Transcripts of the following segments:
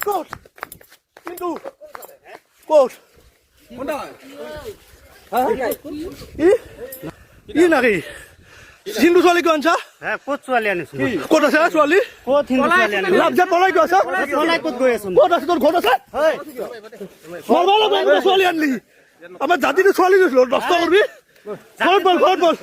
ক'ত কিন্তু ক'ত ই ই নাকি হিন্দু ছোৱালী কিয় আনছা? ক'ত ছোৱালী আনিছো? ক'ত আছে ছোৱালী? ক'ত হিন্দু ছোৱালী আনিছো? লাভ যে পলাই কিয় আছা? পলাই ক'ত গৈ আছো? ক'ত আছে? তোৰ ঘৰত আছে? মাৰবা লাগব। এনেকুৱা ছোৱালী আনলি আমাৰ জাতিটো ছোৱালী নষ্ট কৰবি। ঘৰত বল, ঘৰত বল।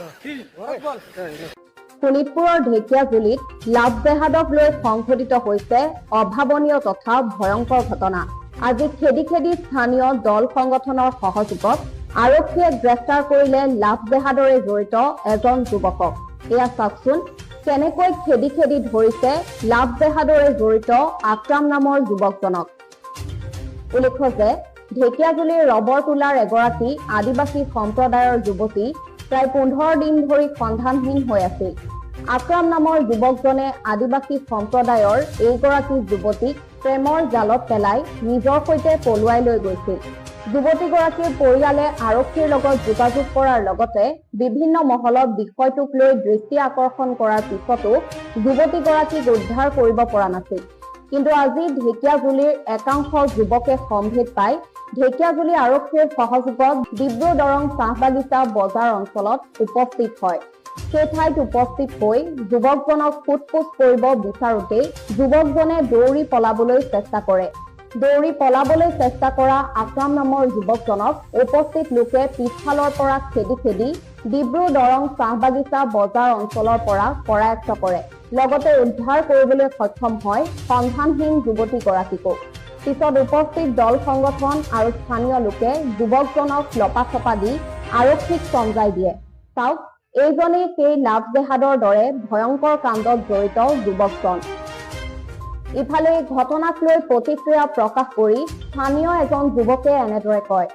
শোণিতপুৰৰ ঢেকীয়াজুলিত লাভ জেহাদক লৈ সংঘটিত হৈছে অভাৱনীয় তথা ভয়ংকৰ ঘটনা। আজি খেদি খেদি স্থানীয় দল সংগঠনৰ সহযোগত আৰক্ষীয়ে গ্ৰেপ্তাৰ কৰিলে লাভ জেহাদৰে জড়িত এজন যুৱকক। এয়া চাওকচোন, কেনেকৈ খেদি খেদি ধৰিছে লাভ জেহাদৰে জড়িত আক্ৰাম নামৰ যুৱকজনক। উল্লেখ্য যে ঢেকীয়াজুলিৰ ৰবৰ তোলাৰ এগৰাকী আদিবাসী সম্প্ৰদায়ৰ যুৱতী প্ৰায় 15 দিন ধৰি সন্ধানহীন হৈ আছিল। আক্ৰাম নামৰ যুৱকজনে আদিবাসী সম্প্ৰদায়ৰ এইগৰাকী যুৱতীক প্ৰেমৰ জালত পেলাই নিজৰ সৈতে পলুৱাই লৈ গৈছিল। যুৱতীগৰাকীৰ পৰিয়ালে আৰক্ষীৰ লগত যোগাযোগ কৰাৰ লগতে বিভিন্ন মহলত বিষয়টোক লৈ দৃষ্টি আকৰ্ষণ কৰাৰ পিছতো যুৱতীগৰাকীক উদ্ধাৰ কৰিব পৰা নাছিল। কিন্তু আজি ঢেকীয়াজুলিৰ একাংশ যুৱকে সম্ভেদ পাই ঢেকীয়াজুলি আৰক্ষীৰ সহযোগত ডিব্ৰু দৰং চাহ বাগিচা বজাৰ অঞ্চলত উপস্থিত হয়। সেই ঠাইত উপস্থিত হৈ যুৱকজনক সোধ পোছ কৰিব বিচাৰোতেই যুৱকজনে দৌৰি পলাবলৈ চেষ্টা কৰে। দৌৰি পলাবলৈ চেষ্টা কৰা আক্ৰাম নামৰ যুৱকজনক উপস্থিত লোকে পিছফালৰ পৰা খেদি খেদি ডিব্ৰু দৰং চাহ বাগিচা বজাৰ অঞ্চলৰ পৰা কৰায়ত্ব কৰে। লগতে উদ্ধাৰ কৰিবলৈ সক্ষম হয় সন্ধানহীন যুৱতীগৰাকীকো। পিছত উপস্থিত দল সংগঠন আৰু স্থানীয় লোকে যুৱকজনক লপা খপা দি আৰক্ষীক চমজাই দিয়ে। চাওক, এইজনেই সেই লাভ জেহাদৰ দৰে ভয়ংকৰ কাণ্ডত জড়িত যুৱকজন। ইফালে এই ঘটনাক লৈ প্ৰতিক্ৰিয়া প্ৰকাশ কৰি স্থানীয় এজন যুৱকে এনেদৰে কয়।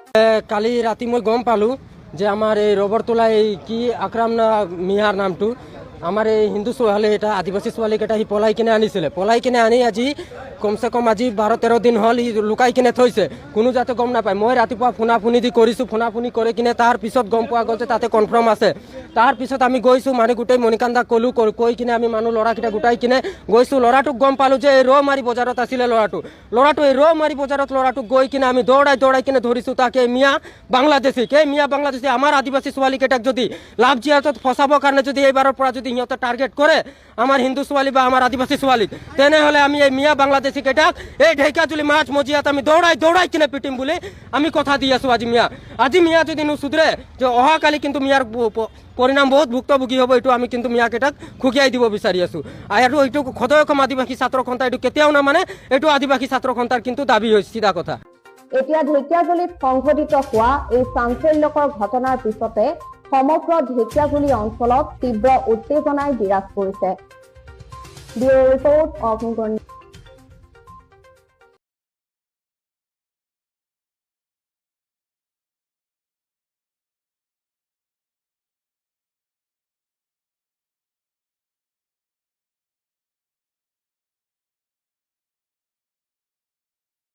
কালি ৰাতি মই গম পালোঁ যে আমাৰ এই ৰবৰ তোলা এই কি আকৰাম না মিয়াৰ নামটো, আমাৰ এই হিন্দু ছোৱালী এটা, আদিবাসী ছোৱালীকেইটা সি পলাই কিনে আনিছিলে। পলাই কিনে আনি আজি কমচে কম আজি 12-13 দিন হ'ল। সি লুকাই কিনে থৈছে, কোনো যাতে গম নাপায়। মই ৰাতিপুৱা ফোনা ফোনি দি কৰিছোঁ। ফোনা ফোনি কৰি কিনে তাৰ পিছত গম পোৱা গ'ল যে তাতে কনফাৰ্ম আছে। তাৰপিছত আমি গৈছোঁ, মানে গোটেই মণিকান্দাক ক'লোঁ, কৈ কিনে আমি মানুহ ল'ৰাকেইটা গোটাই কিনে গৈছোঁ। ল'ৰাটোক গম পালোঁ যে এই ৰৌমাৰী বজাৰত আছিলে ল'ৰাটো। ল'ৰাটো এই ৰৌমাৰী বজাৰত ল'ৰাটোক গৈ কিনে আমি দৌৰাই দৌৰাই কিনে ধৰিছোঁ তাক, এই মিয়া বাংলাদেশীক। এই মিয়া বাংলাদেশী আমাৰ আদিবাসী ছোৱালীকেইটাক যদি লাভ জিহাদত ফচাবৰ কাৰণে যদি এইবাৰৰ পৰা যদি সিহঁতে টাৰ্গেট কৰে আমাৰ হিন্দু ছোৱালী বা আমাৰ আদিবাসী ছোৱালীক, তেনেহ'লে আমি এই মিয়া বাংলাদেশী কেইটাক এই ঢেকীয়াজুলি মাছ মজিয়াত আমি দৌৰাই দৌৰাই কিনে পিটিম বুলি আমি কথা দি আছোঁ। আজি মিয়া যদি নুচুধৰে যে অহাকালি কিন্তু মিয়াৰ পৰিণাম বহুত ভুক্তভোগী হ'ব। এইটো আমি কিন্তু মিয়াকেইটাক খুকিয়াই দিব বিচাৰি আছোঁ। আৰু এইটো সদৌ অসম আদিবাসী ছাত্ৰ সন্থা এইটো কেতিয়াও নামানে। এইটো আদিবাসী ছাত্ৰ সন্থাৰ কিন্তু দাবী হৈছে, চিধা কথা। এতিয়া ঢেকীয়াজুলিত সংঘটিত হোৱা এই চাঞ্চল্যকৰ ঘটনাৰ পিছতে সমগ্ৰ ঢেকীয়াজুলি অঞ্চলত তীব্ৰ উত্তেজনাই বিৰাজ কৰিছে। Bureau report, Agnigarh.